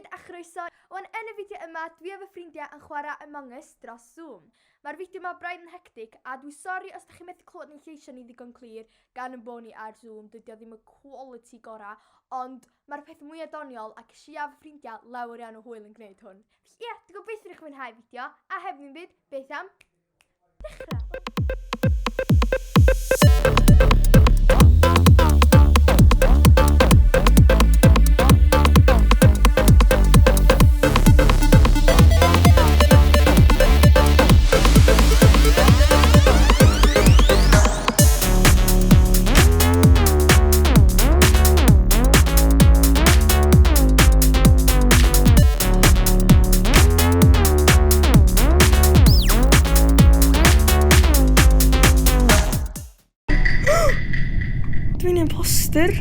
gyd a chroeso. Wan yn y fideo yma dwi a fy ffrindiau yn chwarae Among Us dros Zoom. Mae'r fideo yma braidd yn hectic a dwi sori os da chi'n methu clywed ein lleisiau ni ddigon clir gan yn bod ni ar Zoom, dydy o ddim y quality gorau, ond mae'r peth mwyaf doniol a ces i a fy ffrindiau lawer iawn o hwyl yn gwneud hwn. Felly ie, dwi'n gobeithio i chi mwynhau fideo a heb ddim byd, beth am Dechrau! Dwi'n imposter.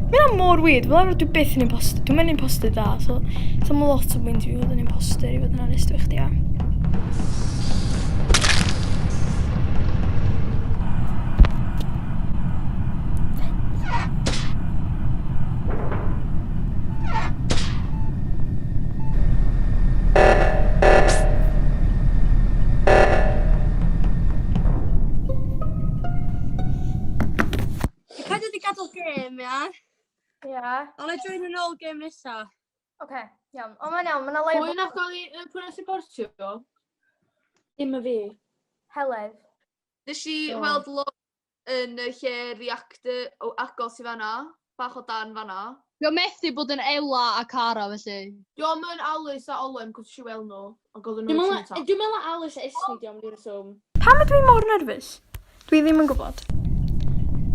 Mae hynna mor weird. Fel arfer dwi byth yn imposter. Dwi'n mynd imposter da, so so mae lot o bwynt i fi fod yn imposter i fod yn onest efo chdi, ia. Dwi'n credu wedi gadael gêm, ia? Ia. Ond na join yn ôl gêm nesa. Oce, iawn. Ond mae'n iawn, mae'n lai... Pwy nath gael ei... Pwy nath reportio? Dim y fi. Heledd. Nes i weld lot yn y lle reactor o agos i fanna, bach o dan fanna. Dwi o methu bod yn Ela a Cara felly. Dio'm yn Alys a Olwen cos nesh i weld nhw ac oedden Dwi'n nhw meddwl yn dwi'n meddwl Alys a Esme di am ryw reswm. Pam ydw i mor nerfus? Dwi ddim yn gwybod.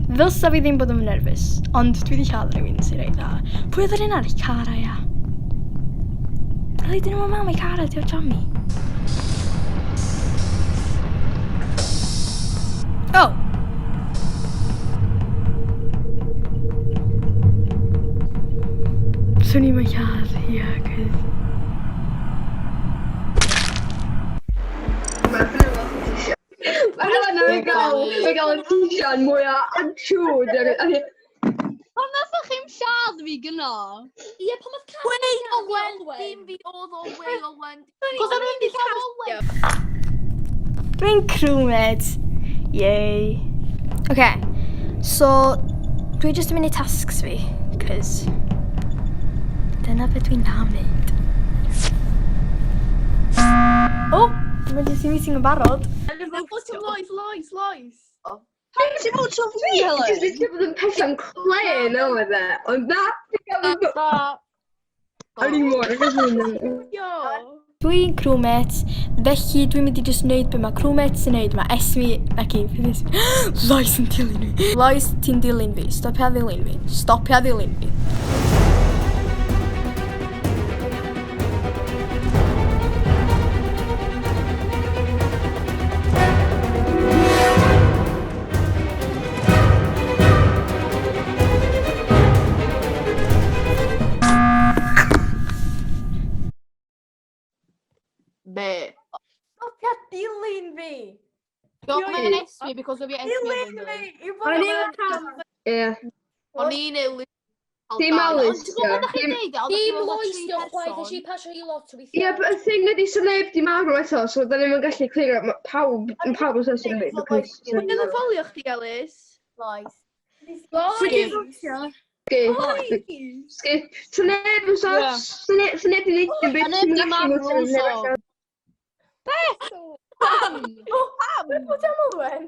Ddylsa fi ddim bod yn nerfus, ond dwi wedi lladd rhywun sy'n reit dda. Pwy oedd yr un arall? Cara, ia. Really, dyn nhw'n meddwl mai Cara di o Jamie. Oh! Swn i'n lladd, ia, cos... Mae Helen yn gael, mae'n gael y t-shirt mwyaf ansiwd. Pam nathoch chi'm lladd fi gynna? Ie, pan oedd Cara Wait, yn lladd Olwen, Olwen. dim fi oedd o, wait, Olwen. Cos o'n i'n lladd Olwen. Dwi'n crewmate. Yay. Ok, so dwi jyst yn mynd i tasks fi, cos dyna beth dwi'n dda am wneud. Oh, emergency meeting yn barod. Lois, Lois, Lois. Pam ti'n bod so fi, Helen? Jyst wedi bod yn person clen oedd e. Ond na, ti'n gael yn... O'n i mor Yo. Dwi'n crewmate, felly dwi'n mynd i jyst wneud be mae crewmates yn neud. Mae Esme, ac i, Esme, Lois yn dilyn fi. Lois, ti'n dilyn fi. Stopia ddilyn fi. Stopia ddilyn fi. Be? Stopia dilyn fi! Diolch yn Esme because of your Esme. Dilyn fi! I fod O'n yn i'n... Ie. O'n i'n ei Dim Alys. Ond ti'n gwybod beth dach chi'n deud? Dim Lois diolch chwaith, nes i pasio hi lot o weithiau. Ie, but y thing ydi, so neb di marw eto, so da ni'm yn gallu clear up, ma' pawb, ma' pawb yn sus i fi, because... Pwy oedd yn ffolio chdi, Alys? Lois. Lois! Skip. Skip. So neb yn sus, so neb, so neb di neud dim byd. A neb di marw, so. Pam? Pam? Bod am Olwen?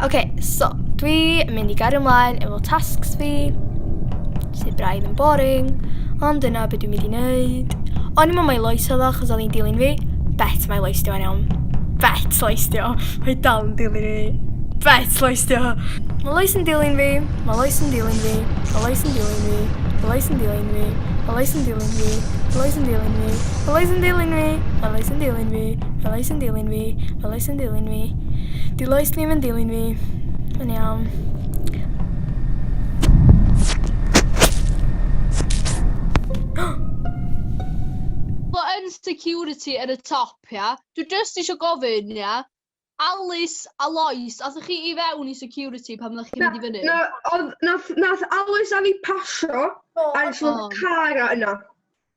Ok, so, dwi yn mynd i gario ymlaen efo tasks fi, sydd braidd yn boring, ond dyna beth dwi'n mynd i wneud. O'n i'n meddwl mai Lois oedd o, achos oedd hi'n dilyn fi. Bet mai Lois di o'n iawn. Bet Lois di o. Mae dal yn dilyn fi. Bet Lois di o. Mae Lois yn dilyn fi. Mae Lois yn dilyn fi. Mae Lois yn dilyn fi. Mae Lois yn dilyn fi. Mae Lois yn dilyn fi. Mae Lois yn dilyn fi. Mae Lois yn dilyn fi. Mae Lois yn dilyn fi. Mae Lois yn dilyn fi. Mae Lois yn dilyn fi. Di Lois ddim yn dilyn fi. Mae'n iawn. Fo yn security yn y top, ia. Dwi jyst eisiau gofyn, ia. Alice a Lois, aethoch chi i fewn i security pan oeddech chi'n mynd i fyny? Na, oedd, nath, nath Alice a fi pasio, a nes i weld Cara yna.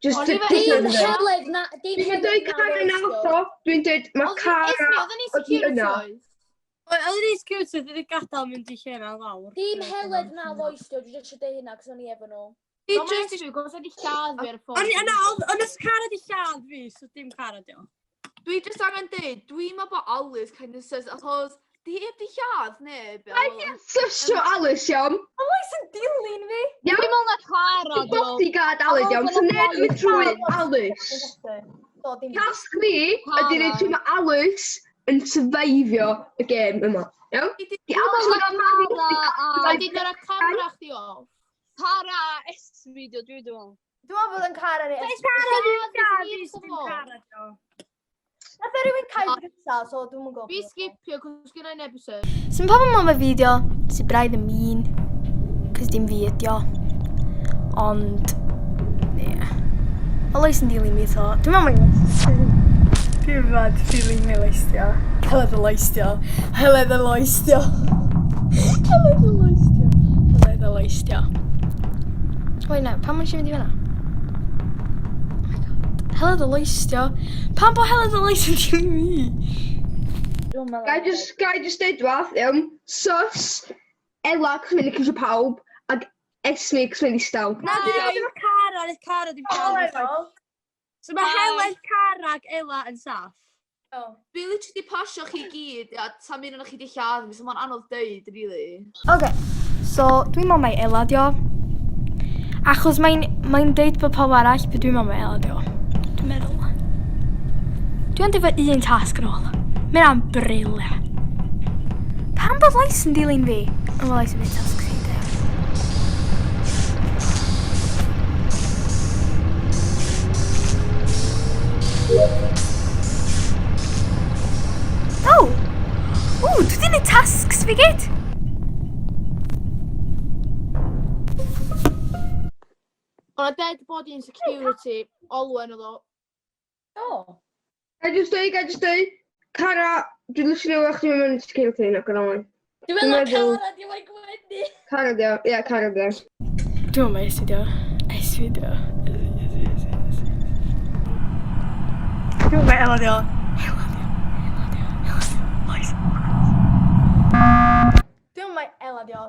Just O'n i to- fe- just Dim yna. Heledd na, dim Dwi'n Heledd dweud na Cara Lois nath dio. o, dwi'n dweud mae Cara Esme, oedden ni oedd hi security yna. oedd? Oedd ni security, oedd wedi gadael mynd i lle na lawr. Dim Heledd na Lois dio, dwi jyst eisiau deud hynna, cos o'n i efo nhw. Di just i cos wedi lladd fi ar y ffôn. O'n i, na, oedd oedd Cara di lladd fi, so dim Cara di o. Dwi just angen deud, dwi'n meddwl bod Alice kind of sus, achos di heb di lladd neb. Ai, Sysio Alice, iawn. Lois yn dilyn fi! Iawn, Dwi'n meddwl na Cara, Di bodyguard Alice, iawn. So neb yn mynd trwy Alice. Do, dim fi. Tasg fi ydy neud siŵr mae Alice yn survivio y gêm yma. Iawn? Di- Di Alice yn cael Cara A di dyna camera chdi off. Cara a Esme, dio, dwi'n meddwl. Dwi'n meddwl bod yn Cara neu Esme. Cara di Lladd lladd fi, fi, so dim fo. Cara di o. Nath e rhywun cael brysau, so dwi'n yn gwybod. Fi skipio, cos gynna i neb sus. Sy'n pobl mewn fy fideo, sy'n braidd yn mean, cos dim fi ydi o. Ond, ie. Yeah. Mae Lois yn dilyn fi, so dwi'n meddwl mae'n... Dwi'n mad feeling mi Lois dio. Heledd y Lois dio. Heledd y Lois dio. Heledd y Lois dio. Heledd y Lois dio. Wait, na, pam mae'n mynd i fyna? Oh my god. Heledd y Lois dio. Pam bo Heledd y Lois yn dilyn fi? Dwi'n meddwl. Ga i just, ga i just deud rwath, iawn. Sus, Ella, cos mae'n licio pawb, ac Esme, cos mae'n ddistaw. Na, dwi wedi bod efo Cara, oedd Cara di lladd fi. So mae Heledd, Cara ac Ela yn saff. Dwi literally di pasio chi gyd, a tam un o'n chi di lladd fi, so mae'n anodd deud, really. Oce, so dwi'n meddwl mai Ela dio. Achos mae'n mae deud bod pawb arall, but dwi'n meddwl mai Ela dio. Dwi'n meddwl. Dwi ond efo un tasg yn ôl. Mae hynna'n briliant. Pam bod Lois yn dilyn fi? Ond mae Lois yn mynd tasg fi, de. Oh! Ww, dwi wedi gwneud tasks fi gyd! O'na dead body in security, Olwen oedd o. Do. Ga i just deud, ga i just deud, Cara, dwi'n literally weld chdi mewn i security, not gonna lie. Dwi'n meddwl na Dwi'n meddwl- Cara di mae'n gwenu. Cara dio, ie, Cara dio. Dwi'n meddwl mai Esme dio. Esme dio. Dwi'n meddwl mai Ela dio. Ela dio. Ela dio. Ela dio. Lois. Dwi'n meddwl mai Ela dio.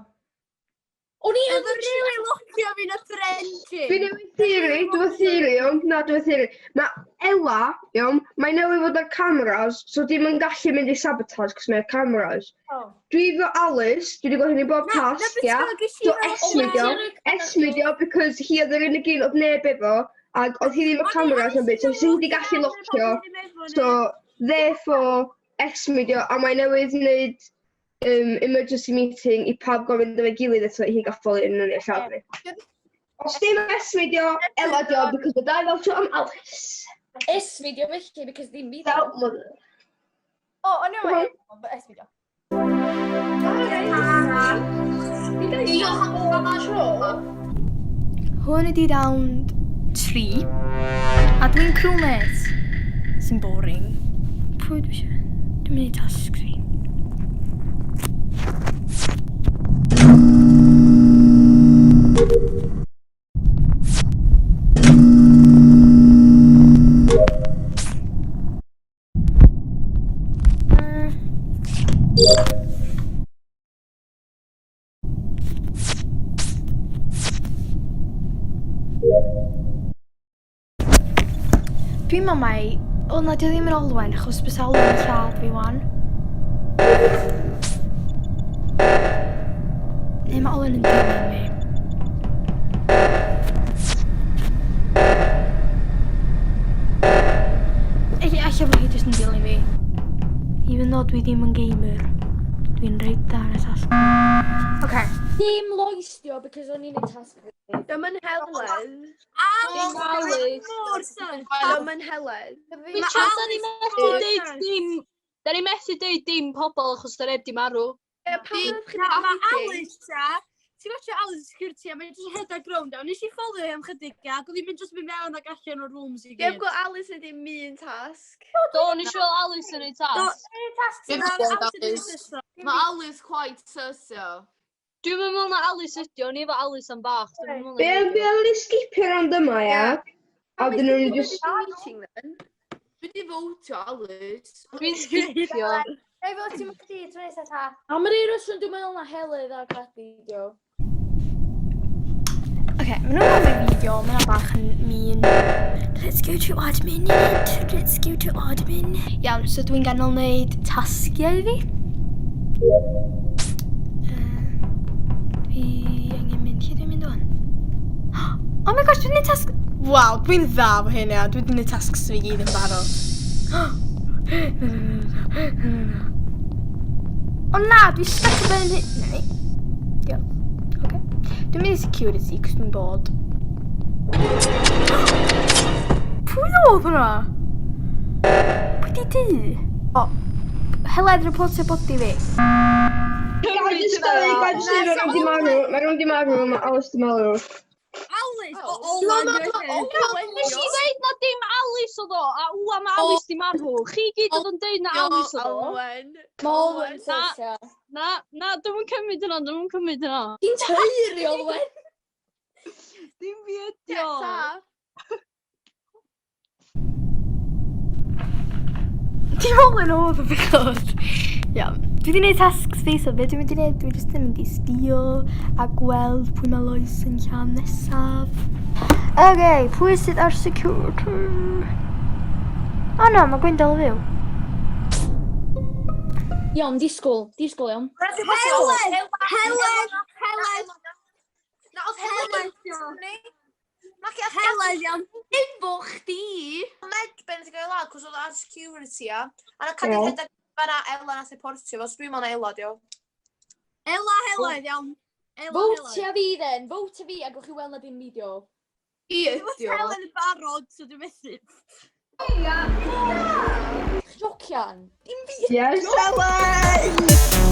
O'n i yn Oedd yn rili locio fi na trenching. Dwi'n newid theory, dwi'n theory, iawn, na, dwi'n theory. Mae Ella, iawn, mae newydd fod ar cameras, so dim yn gallu mynd i sabotage, cos mae ar cameras. Oh. Dwi efo Alice, dwi wedi gweld hynny bob tasg, ia. So Esme dio, Esme dio, because hi oedd yr unig un oedd neb efo, ac oedd hi ddim ar cameras yn byd, so hi wedi gallu locio. So, therefore, Esme dio, a mae newydd wneud emergency meeting i pawb gofyn efo'i gilydd eto i hi gael yn yn i'r lladd ni. Os dim Esme dio, Ella dio, because the dau fel am Alice. Esme dio felly, because ddim fi Fel dio. mother. O, o'n i'n meddwl, but Esme dio. Diolch am y tro. Hwn ydi round 3. A dwi'n crewmate. Sy'n boring. Pwy dwi eisiau? Dwi'n mynd i task fi. Dwi'n meddwl mai... O na, di o ddim yn Olwen, achos bysa Olwen yn lladd fi wan. Neu mae Olwen yn dilyn fi. Ella, ella bod hi jyst yn dilyn fi. Even though dwi ddim yn gamer, dwi'n reit dda yn y tasg. Okay. Dim Lois dio, because o'n i'n neud task fi. Dim yn Heledd. Dim Alice. Mor sus. Dim yn Heledd. Richard, da ni methu deud dim... Da ni methu deud dim pobl achos da neb di marw. Mae Alice, ta, Ti'n watchio Alice Security a mae'n jyst rhedeg rownd iawn. Nes i ffolio hi am chydig ia, ac oedd hi'n mynd jyst mynd mewn ac allan o'r rooms i Dwi'n gyd. gweld Alice yn dim un tasg. Do, nes i weld Alice yn ei tasg. Dwi'n Na, gweld Alice yn Alice. sus. Mae Alice quite sus, yo. Dwi'n meddwl na Alice ydi, o'n i efo Alice am bach. Dwi'm yn meddwl Be na am be am ni skipio round yma, ia? A wedyn nhw'n just... Meeting then. Dwi wedi fotio Alice. Dwi'n skipio. Rhaid fod ti'n mynd chdi tro nesaf ta. Am yr un reswm dwi'n meddwl na Heledd a Cadi dio. Ok, maen nhw'n gofyn fideo, maen nhw'n bach yn mean. Let's go to admin, let's go to admin. Iawn, so dwi'n ganol wneud tasgiau fi. Dwi angen mynd, lle dwi'n mynd o'n? Oh my gosh, dwi'n gwneud tasg... Waw, dwi'n dda fo hyn, ia. Dwi wedi gwneud tasgs fi gyd yn barod. O na, dwi stuck yn hyn. Na ni. Diolch. Oce. Dwi'n mynd i security, cos dwi'n bod. Pwy oedd hwnna? Pwy di di? O, Heledd reportio body fi. Ga i jyst dweud, ga i jyst dweud, mae rhywun di marw, mae rhywun di marw, mae Alice di marw. Alice o Olwen. Nes i ddeud na dim Alice oedd o, a wwa mae Alice di marw. Chi gyd oedd yn deud na Alice oedd o. Olwen. Mae Olwen Na. sus, ia. Na, na, dwi'm yn cymryd hynna, dwi'm yn cymryd hynna. Ti'n taeru, Olwen. Dim fi ydi o. Ta. Dim Olwen oedd o because. Iawn. Dwi wedi gwneud tasks fi, so be dwi'n mynd i wneud? Dwi jyst yn mynd i sbio a gweld pwy mae Lois yn lladd nesaf. Ok, pwy sydd ar security? O na, mae Gwendal yn fyw. Iawn, disgwyl, disgwyl iawn. Heledd! Heledd! Heledd! Na, oedd Heledd Heledd! yn Heledd iawn. Efo chdi! Med Ben wedi cael ei ladd, cos oedd ar security, ia. A na cadw Ie. rhedeg fan'na Ela nath reportio fo, so dwi'n meddwl na Ela, dio. Ela Heledd iawn. Ela Heledd. Votia fi then, votia fi a gwch chi weld na dim fideo. I Dwi'n ydi o. Heledd yn barod, so dwi'n methu. Jocian. Yes, Heledd!